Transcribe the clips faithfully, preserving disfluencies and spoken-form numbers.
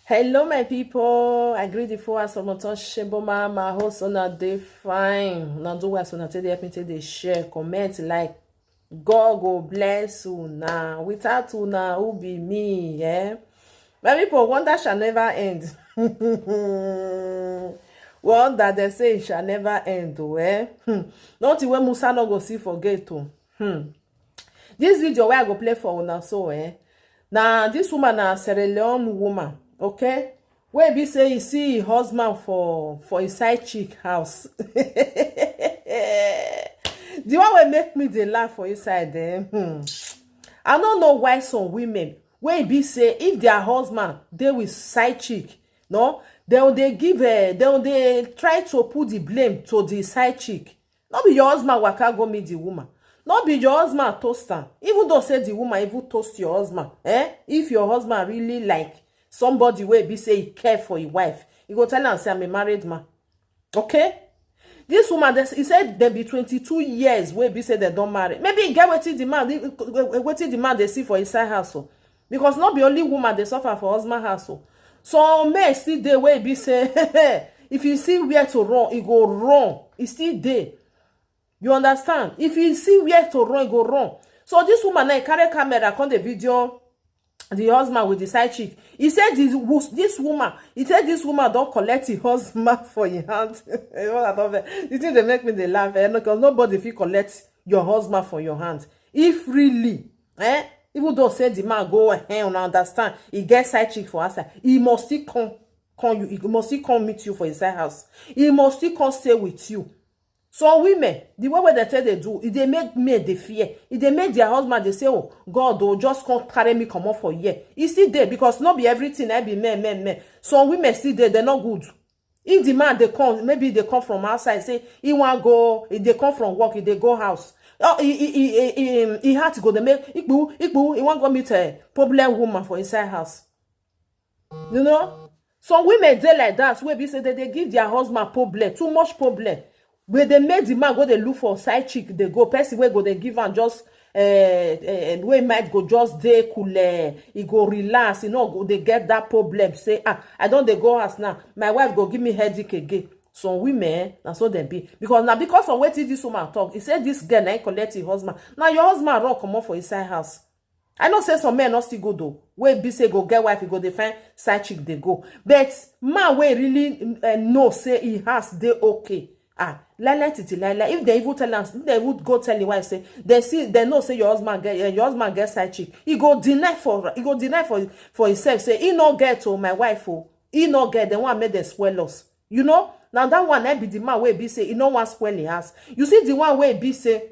Hello, my people. I greet the four as from Oton Sheboma. My host on a day fine. Now do what on a day help me take the share, comment, like. God go bless you now. Without you now, who be me? Eh? My people, wonder shall never end. Wonder they say it shall never end. Oh, eh? Hmm. Not the way Musa no go see forget to. Hmm. This video where I go play for una so, eh? Now this woman na Sierra Leone woman, okay? Wey be say e see e husband for for inside chick house. The one wey make me dey laugh for inside, eh? Hmm. I no know why some women wey be say if their husband dey with side chick, no, dem dey give, eh, dem dey try to put the blame to the side chick. No be your husband waka go meet the woman. No be your husband toast am. Even though say the woman even toast your husband, eh? If your husband really like somebody wey be say he care for his wife, he go tell am say, "I'm a married man." Okay? This woman, this, he said they be twenty-two years wey be say they don marry. Maybe he get wetin the man, wetin the man dey see for inside house o. Because not be only woman dey suffer for husband house o. Some men still dey wey be say if you see where to run, e go run. E still dey. You understand? If you see where to run, e go run. So this woman now carry camera come the video the husband with the side chick. He said this, wo- this woman, he said this woman don't collect his husband for your hand. What I don't vex. The thing they make me they laugh, eh? Because nobody fit collect your husband for your hand. If really, eh? Even though say the man go ahead and understand, he get side chick for outside. He must still come, come you. He must still come meet you for inside house. He must still come stay with you. Some women, the way wey they tell they do, e dey make men dey fear. E dey make their husband dey say, "Oh God, oh, just come carry me comot for here." E still dey because no be everything I be men, men, men. Some women still dey, they no good. If the man dey come, maybe they come from outside, say he wan go, if they come from work, if they go house, oh, he, he, he, he, he, he heart go dey make ikpu ikpu. He wan go meet a problem woman for inside house. You know, some women dey like that wey be say they dey give their husband problem, too much problem. Wey dey make the man go dey look for side chick, dey go person wey go dey give am just, eh, eh, wey might go just dey cool, eh, e go relax, e no go dey get that problem. Say, "Ah, I don dey go house now, my wife go give me headache again." Some women, eh, na so dem be. Because na because of wetin this woman talk, he say this girl na him collect him husband. Now your husband run comot for inside house. I know say some men no still go though. Wey be say go get wife, he go dey find side chick dey go. But man wey really, eh, know say he house dey okay. Ah, lie lie titi lie lie. If they even tell am, if they even go tell him wife say they see, they know say your husband get, eh, your husband get side chick, he go deny for, he go deny for for himself say he no get, oh, my wife, oh, he no get. They want make them spoil us. You know, now that one I be the man wey be say he no wan spoil him house. You see the one wey be say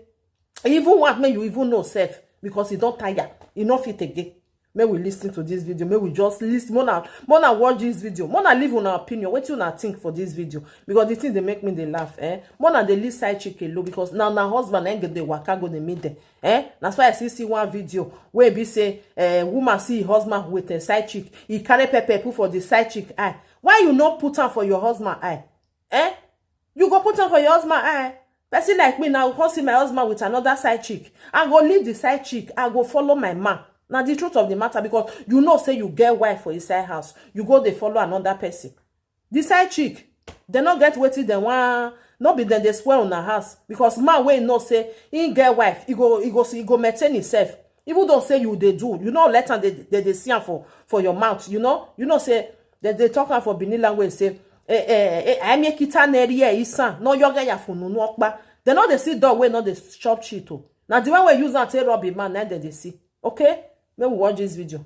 he even want make you even know self because he don tire, he no fit again. Make we listen to this video. Make we just listen. Mona, Mona watch this video. Mona leave una opinion. Wetin una think for this video? Because the thing they make me they laugh. Eh? Mona they leave side chick alone because now now husband and get the waka go the meet them. Eh? That's why I see see one video where be say, eh, woman see husband with a side chick. He carry pepper put for the side chick eye. Why you not put am for your husband eye? Eh? You go put am for your husband eye. Person like me now come see my husband with another side chick. I go leave the side chick. I go follow my man. Now the truth of the matter, because you know say you get wife for inside house, you go dey follow another person. The side chick, they no get wetin they want. No be then they spoil on the house because man wey know say he get wife, he go he go he go maintain himself. Even though say you dey do, you know let am they they dey see am for for your mouth. You know you know say they dey talk am for Benin language say, eh eh eh, I make it an area isan no yoga ya funu no okpa. They no dey see dog wey no dey chop shit o. Na the one wey use am take rob a man na they dey see. Okay, make we watch this video.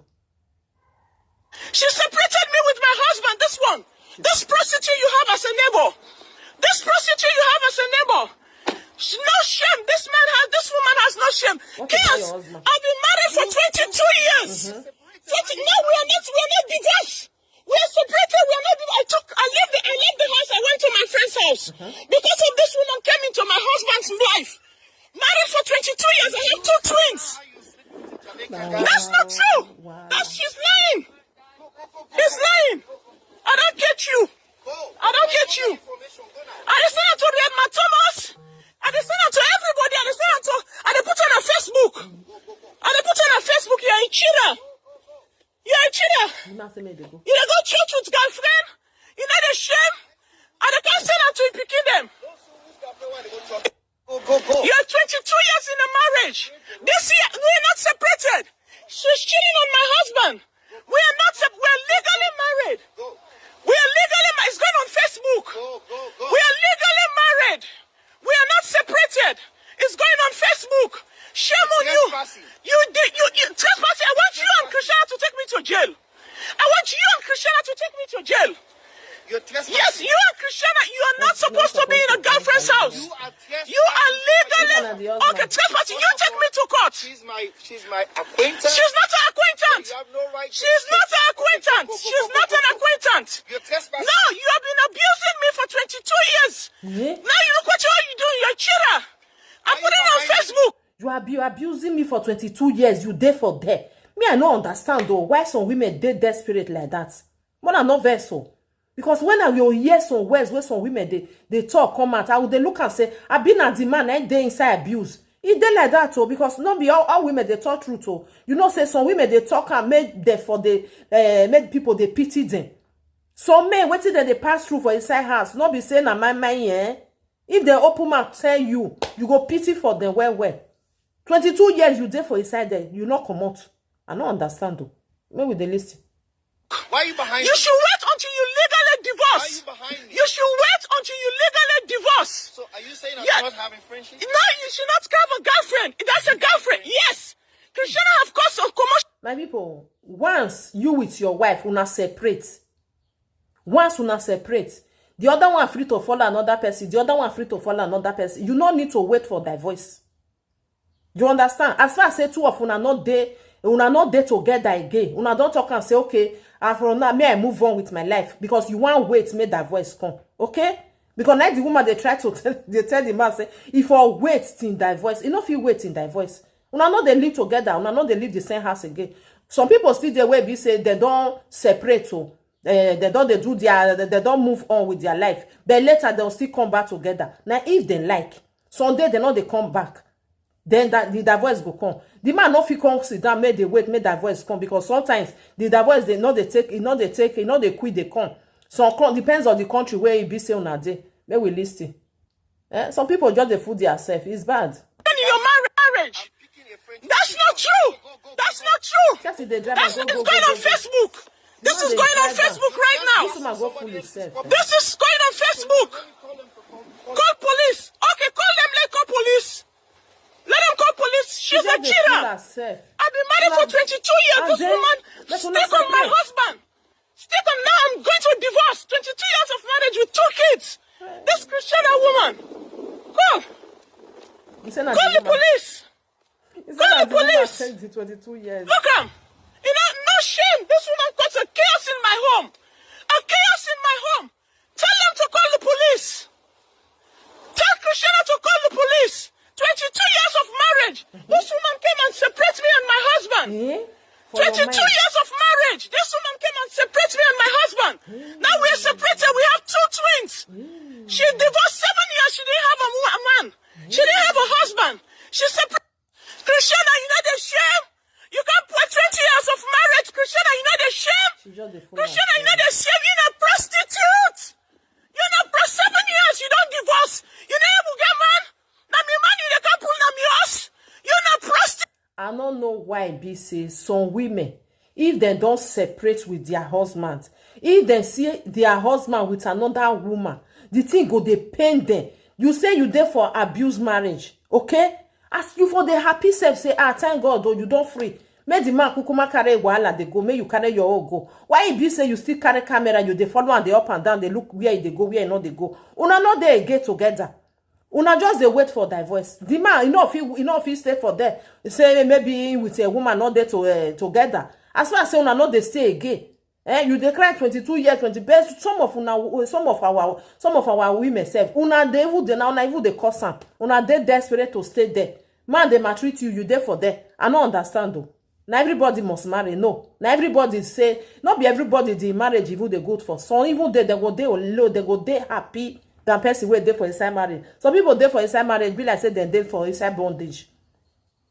She separated me with my husband. This one, this prostitute you have as a neighbor, this prostitute you have as a neighbor. Sh- No shame. This man has, this woman has no shame. What about Chaos. Your husband? I've been married for twenty-two years. Mm-hmm. twenty, no, we are not, we are not divorced. We are separated. We are not divorced. I took, I left the, I left the house. I went to my friend's house because of this woman came into my husband's life. Married for twenty-two years. I have two twins. That's not true. That she's lying. He's lying. I don't get you. I don't get you. I dey send am to Reverend Thomas. I dey send am to everybody. I dey send am to, I dey put am on Facebook. I dey put am on Facebook. You're a cheater. You're a cheater. You dey go church with girlfriend? You know the shame? And they can't say that to your pikin them. You're twenty-two years in a marriage. This year, we are not separated. She's cheating on my husband. We are not, sep- we are legally married. We are legally married. It's going on Facebook. We are legally married. We are not separated. It's going on Facebook. Shame on you. You did you, you trespassing. I want you and Christiana to take me to jail. I want you and Christiana to take me to jail. Yes, you and Christiana, you are not supposed to be in a girlfriend's house. You are legally okay. Trespassing. You take me to court. She's my she's my acquaintance. She's not an acquaintance. You have no right. She's not an acquaintance. She's not an acquaintance. You're trespassing. No, you have been abusing me for twenty-two years. Now you look what you are doing. You're a cheater. I'm putting it on Facebook. You are abusing me for twenty-two years. You dey for there. Me, I no understand though why some women dey desperate like that. More than no vessel. Because when I will hear some words where some women they they talk come out, I would they look and say, I been at the man and they inside abuse. It dey like that oh, because not be all, all women they talk truth oh. You know say some women they talk and make them for the uh, make people they pity them. Some men waiting that they pass through for inside house, not be saying na my mind eh. If they open mouth tell you, you go pity for them well well. Twenty-two years you dey for inside there, you not come out. I no understand though. Make we dey listen. Why are you behind You me? Should wait until you legally divorce. Why are you behind me? You should wait until you legally divorce. So are you saying I should not have a friendship? No, you should not have a girlfriend. That's a girlfriend. Yes. Christiana have caused some commotion. My people, once you with your wife una separate, once una separate, the other one free to follow another person, the other one free to follow another person. You no need to wait for divorce. You understand? As far as say two of una not dey, una not dey together again. Una don't talk and say, okay, as from now, may I move on with my life because you want wait, make divorce come, okay? Because like the woman they try to tell, they tell the man say, if I wait till divorce, you know if you wait in divorce, una not they live together, una not they live the same house again. Some people still dey wey be say they don't separate oh, eh, they don't they do their they don't move on with their life. But later they'll still come back together. Now if they like, someday they know they come back. Then that the divorce go come. The man no fit come sit down, make they wait, make divorce come because sometimes the divorce they know they take, e no they take, e no they quit, they come. Some come depends on the country where e be say una dey. Make we listen. Eh? Some people just dey fool theirself. It's bad. In your marriage. That's not true. That's not true. Chelsea dey drive That's am go, it's go, going go, on go. Facebook. This No, is they going on drive am. Facebook right now. This woman go fool herself. This is going on Facebook. Call police. Okay, call them. Let call police. Let them call police. She's a cheater. I've been married for twenty-two years. This woman stick on my husband. Stick on now. I'm going to divorce. Twenty-two years of marriage with two kids. This Christiana woman. Call. Call the police. Call the police. Look am. You know, no shame. This woman caused a chaos in my home. A chaos in my home. Tell them to call the police. Tell Christiana to call the police. Twenty-two years of marriage. This woman came and separate me and my husband. Eh? Twenty-two years of marriage. This woman came and separate me and my husband. Now we are separated. We have two twins. She divorced seven years. She didn't have a, mo- a man. She didn't have a husband. She separated. Christiana, you know the shame. You can't put twenty years of marriage. Christiana, you know the shame. Christiana, you know the shame. You're not prostitute. You're not pro- seven years. You don't divorce. You never get man. Now me man, you can't pull them yours. You're not prostitute. I don't know why be say some women, if they don't separate with their husband, if they see their husband with another woman, the thing go they pain them. You say you there for abuse marriage, okay? As you for the happy self say, ah, thank God though you don't free. Make the man kukuma carry wahala they go, make you carry your own go. Why e be say you still carry camera, you they follow and they up and down, they look where they go, where not they go. Una not they get together. Una just they wait for divorce. The man, you know if he, you know if he stay for there, say maybe with a woman not there to uh, together. As far as say una not they stay again. Eh, you dey cry twenty-two years, twenty. But some of una, some of our, some of our women self, una dey even dey now, una even dey cause am. Una dey desperate to stay there. Man dey maltreat you, you dey for there. I no understand though. Now everybody must marry. No, now everybody say not be everybody the marriage even dey good for. Some even dey they go dey low, they go dey happy than person wey dey for inside marriage. Some people dey for inside marriage be like say dem dey for inside bondage.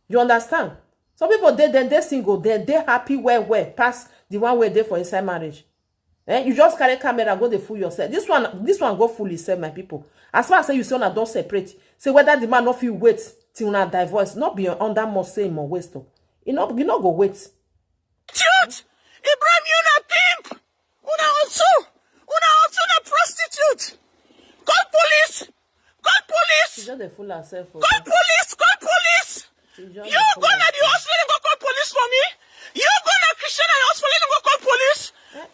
You understand? Some people dey, dem dey single, dem dey happy well well pass the one wey dey for inside marriage. Eh, you just carry camera go dey fool yourself. This one, this one go fool himself, my people. As far as say you say una don separate, say whether the man no fit wait till una divorce, no be under must say him or waste o. You no, you no go wait. Truth, Ibrahim, you na pimp. Una otu, una otu na prostitute. Call police, call police. She just dey fool herself. Call police, call police. You go na the hospital, go call police for me. You go na Christian and hospital, go call police.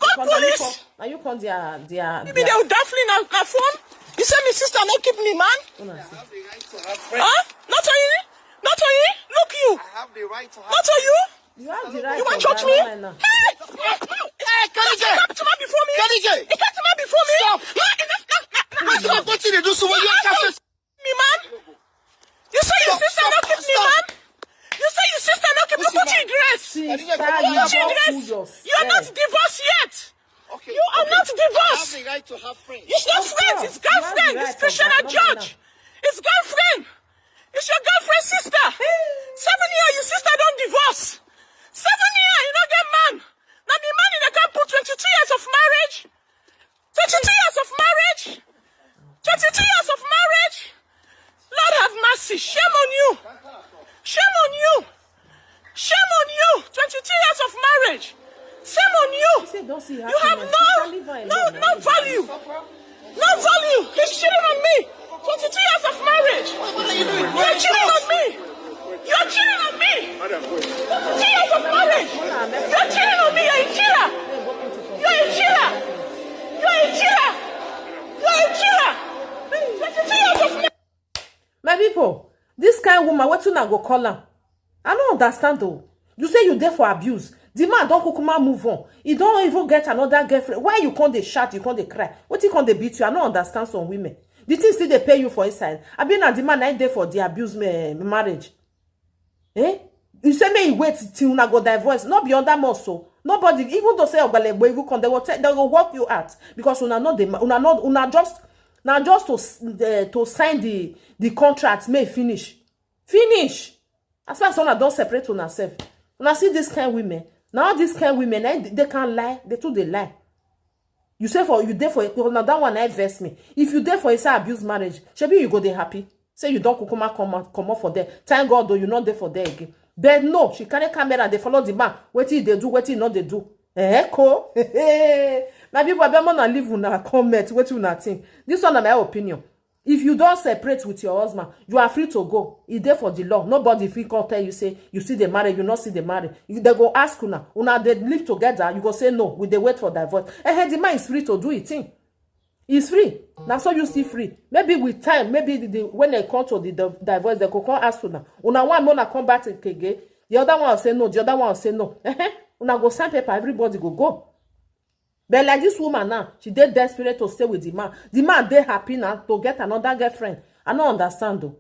Call police. Are you call their, their? Maybe they will definitely na, na phone. You say my sister no keep me, man. Huh? Not to you? Not to you? Look you. I have the right to have. Not to you? You have the right. You want to choke me? Hey! Hey, Kenny J! You come to me before me. Kenny J! You come to me before me. Stop! No, enough, no, no, no, no. Stop! What you dey do? So what you have to me, man? You say your sister no keep me, man? You say your sister no keep me. Put your dress. Put your dress. You are not divorced yet. Okay, you are not divorced. I have the right to have friends. It's not friends. It's girlfriend. It's Christian judge. It's girlfriend. It's your girlfriend sister. Seven years, your sister don divorce. Seven years, you no get man. Now the man in the can put twenty-two years of marriage. Twenty-two years of marriage. Twenty-two years of marriage. Lord have mercy. Shame on you. Shame on you. Shame on you. Twenty-two years of marriage. Shame on you. You have no, no, no value. No value. He's cheating on me. Twenty-two years of marriage. You're cheating on me. You're cheating on me. Twenty-two years of marriage. You're cheating on me. You're a cheater. You're a cheater. You're a cheater. You're a cheater. Twenty-two years of marriage. My people, this kind woman, wetin una go call am? I no understand o. You say you dey for abuse. The man don kukuma move on. He don even get another girlfriend. Why you come dey shout, you come dey cry? Wetin come dey beat you? I no understand some women. The thing still dey pay you for inside. Abi na the man na dey for the abuse marriage? Eh? You say make he wait till una go divorce. No be under must so. Nobody, even though say Ogbalegbo even come, they go tell, they go work you out because una no dey, una no, una just, na just to, uh, to sign the, the contract, may finish. Finish. As far as una don separate una sef, una see this kind women. Now this kind women, eh, they can't lie. They too, they lie. You say for, you dey for, now that one I vex me. If you dey for inside abuse marriage, shebi you go dey happy. Say you don kukuma come out, come out for there. Thank God though, you not there for there again. But no, she carry camera, they follow the man. Wetin he dey do, wetin he not dey do. Eh, ko? My people, abeg, una leave una comment, wetin una think. This one na my opinion. If you don separate with your husband, you are free to go. E dey for the law. Nobody fit come tell you say you still dey marry, you not still dey marry. You, they go ask una, una dey live together, you go say no, we dey wait for divorce. Eh, eh, the man is free to do his thing. He's free. Na so you still free. Maybe with time, maybe the, the, when they come to the, the divorce, they go come ask una. Una one, una come back again. The other one say no, the other one say no. Eh, eh, una go sign paper, everybody go go. But like this woman now, she dey desperate to stay with the man. The man dey happy now to get another girlfriend. I no understand though.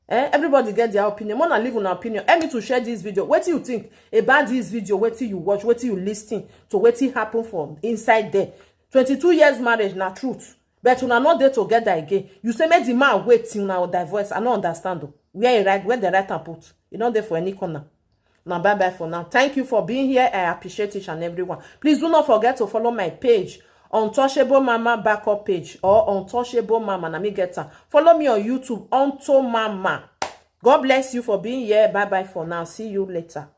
Eh? Everybody get their opinion. Una leave una opinion. Help me to share this video. Wetin you think about this video? Wetin you watch? Wetin you listen to? Wetin happen for inside there? Twenty-two years marriage, na truth. But una not dey together again. You say make the man wait till una divorce. I no understand though. Where he write, where the right and put? You no dey for any corner. Now, bye bye for now. Thank you for being here. I appreciate each and every one. Please do not forget to follow my page, Untouchable Mama Backup page, or Untouchable Mama. Na me get am. Follow me on YouTube, Unto Mama. God bless you for being here. Bye bye for now. See you later.